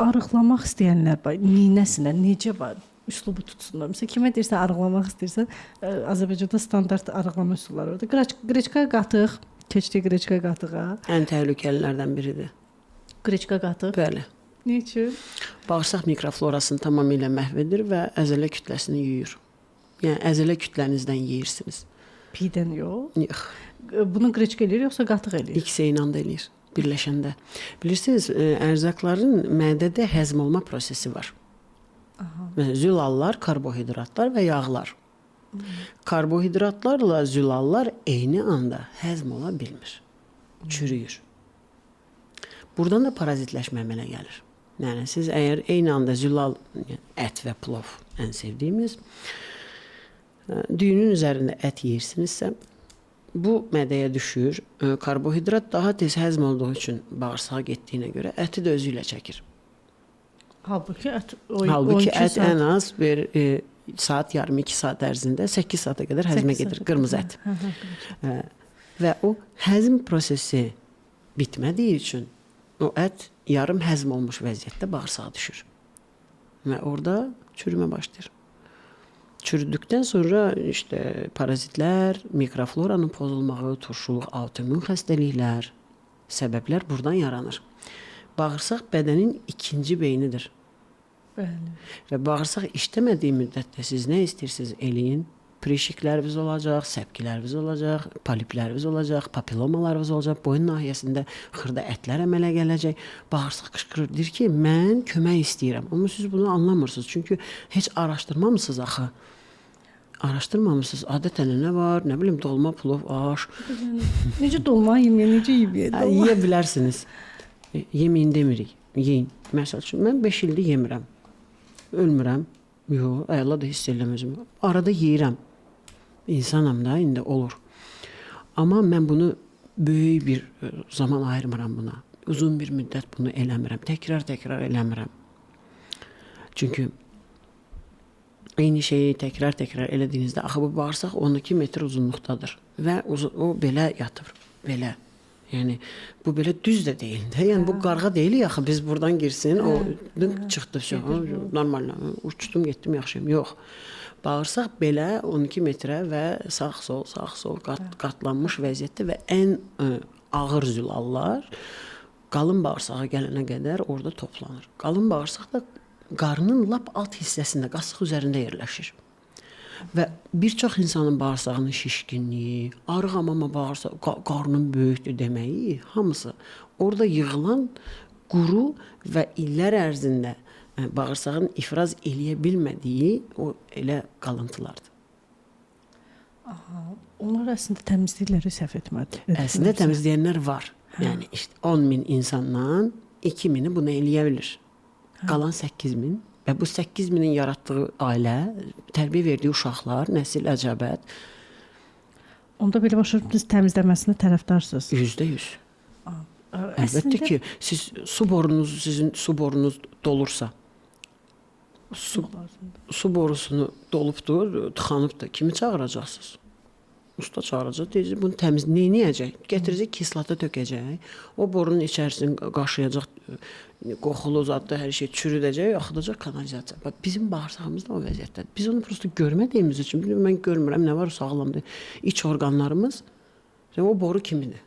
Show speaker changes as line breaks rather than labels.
Arıqlamaq istəyənlər bax, neynəsinlər, necə bax üslubu tutsunlar. Məsələn, kimə deyirsən arıqlamaq istəyirsən, Azərbaycanda standart arıqlama üsulları var. Qreçka qatıq, keçdik qreçka qatığa.
Ən təhlükəlilərdən biridir.
Qreçka qatıq.
Bəli.
Nə üçün?
Bağırsaq mikroflorasını tamamilə məhv edir və əzələ kütləsini yuyur. Yəni əzələ kütlənizdən yeyirsiniz.
Pidən yox.
Yox.
Bunu qreçka eləyir yoxsa qatıq eləyir?
İkisi eyni anda eləyir, birləşəndə. Bilirsiniz, ərzaqların mədədə həzm olma prosesi var.
Aha.
Məsələn, zülallar, karbohidratlar və yağlar. Karbohidratlarla zülallar eyni anda həzm ola bilmir. Çürüyür. Buradan da parazitləşmə əmələ gəlir. Yəni siz əgər eyni anda zülal, yəni ət və plov ən sevdiyimiz, düyünün üzərində ət yeyirsinizsə, bu mədəyə düşür. Karbohidrat daha tez həzm olduğu üçün bağırsağa getdiyinə görə əti də özü ilə çəkir.
Halbuki ət
Halbuki
12
ət
saat,
ən az bir saat yarım, 2 saat ərzində 8 saata qədər həzmə
8
gedir
saata
qırmızı
qədər.
ət.
Hə, hə.
Və o həzm prosesi bitmədiyi üçün o ət yarım həzm olmuş vəziyyətdə bağırsağa düşür. Və orada çürümə başlayır. Çürüdükdən sonra işte parazitlər, mikrofloranın pozulmağı, turşuluq, autoimmün xəstəliklər, səbəblər buradan yaranır. Bağırsaq bədənin ikinci beynidir.
Bəli.
Və bağırsaq işləmədiyi müddətdə siz nə istəyirsiniz eləyin, prişikləriniz olacaq, səpkiləriniz olacaq, polipləriniz olacaq, papilomalarınız olacaq, boyun nahiyəsində xırda ətlər əmələ gələcək. Bağırsaq qışqırır, deyir ki, mən kömək istəyirəm. Amma siz bunu anlamırsınız, çünki heç araşdırmamısınız axı. Araşdırmamısınız. Adətən nə var? Nə bilim, dolma, plov, aş.
Necə dolma yeyim, necə yeyim?
Hə, yeyə bilərsiniz. Yeməyin demirik. Yeyin. Məsəl üçün, mən 5 ildir yemirəm. Ölmürəm. Yox, əla da hiss eləyirəm özümü. Arada yeyirəm. İnsanam da, indi olur. Amma mən bunu böyük bir zaman ayırmıram buna. Uzun bir müddət bunu eləmirəm. Təkrar-təkrar eləmirəm. Çünki eyni şeyi təkrar-təkrar elədiyinizdə, axı bu bağırsaq 12 metr uzunluqdadır və o belə yatır, belə. Yəni bu belə düz də deyil də. Yəni bu qarğa deyil axı biz buradan girsin, o çıxdı, vəsə, normal, uçdum, getdim, yaxşıyam. Yox. Bağırsaq belə 12 metrə və sağ-sol, sağ-sol qatlanmış vəziyyətdə və ən ağır zülallar qalın bağırsağa gələnə qədər orada toplanır. Qalın bağırsaq da qarnın lap alt hissəsində, qasıq üzərində yerləşir. Və bir çox insanın bağırsağının şişkinliyi, arığam amma bağırsaq, qarnım böyükdür deməyi, hamısı orada yığılan quru və illər ərzində bağırsağın ifraz eləyə bilmədiyi o elə qalıntılardır.
Aha, onlar əslində təmizləyirlər, səhv etmədi.
Əslində təmizləyənlər var. Hə. Yəni işte 10 min insandan 2 mini bunu eləyə bilir. Hə. Qalan 8 min və bu 8 minin yaratdığı ailə, tərbiyə verdiyi uşaqlar, nəsil əcəbət.
Onda belə başa düşdünüz, təmizləməsinə tərəfdarsınız.
%100. Əlbəttə ki, siz su borunuz, sizin su borunuz dolursa, su borusunu dolubdur, tıxanıbdır. Kimi çağıracaqsınız? Usta çağıracaq, deyəcək, bunu təmiz neyniyəcək? Gətirəcək, kislata tökəcək. O borunun içərisini qaşıyacaq, qoxulu zadda hər şey çürüdəcək, axıdacaq kanalizasiya. Bax, bizim bağırsağımız da o vəziyyətdədir. Biz onu prosto görmədiyimiz üçün, bilmirəm, mən görmürəm, nə var sağlamdır. İç orqanlarımız, o boru kimidir.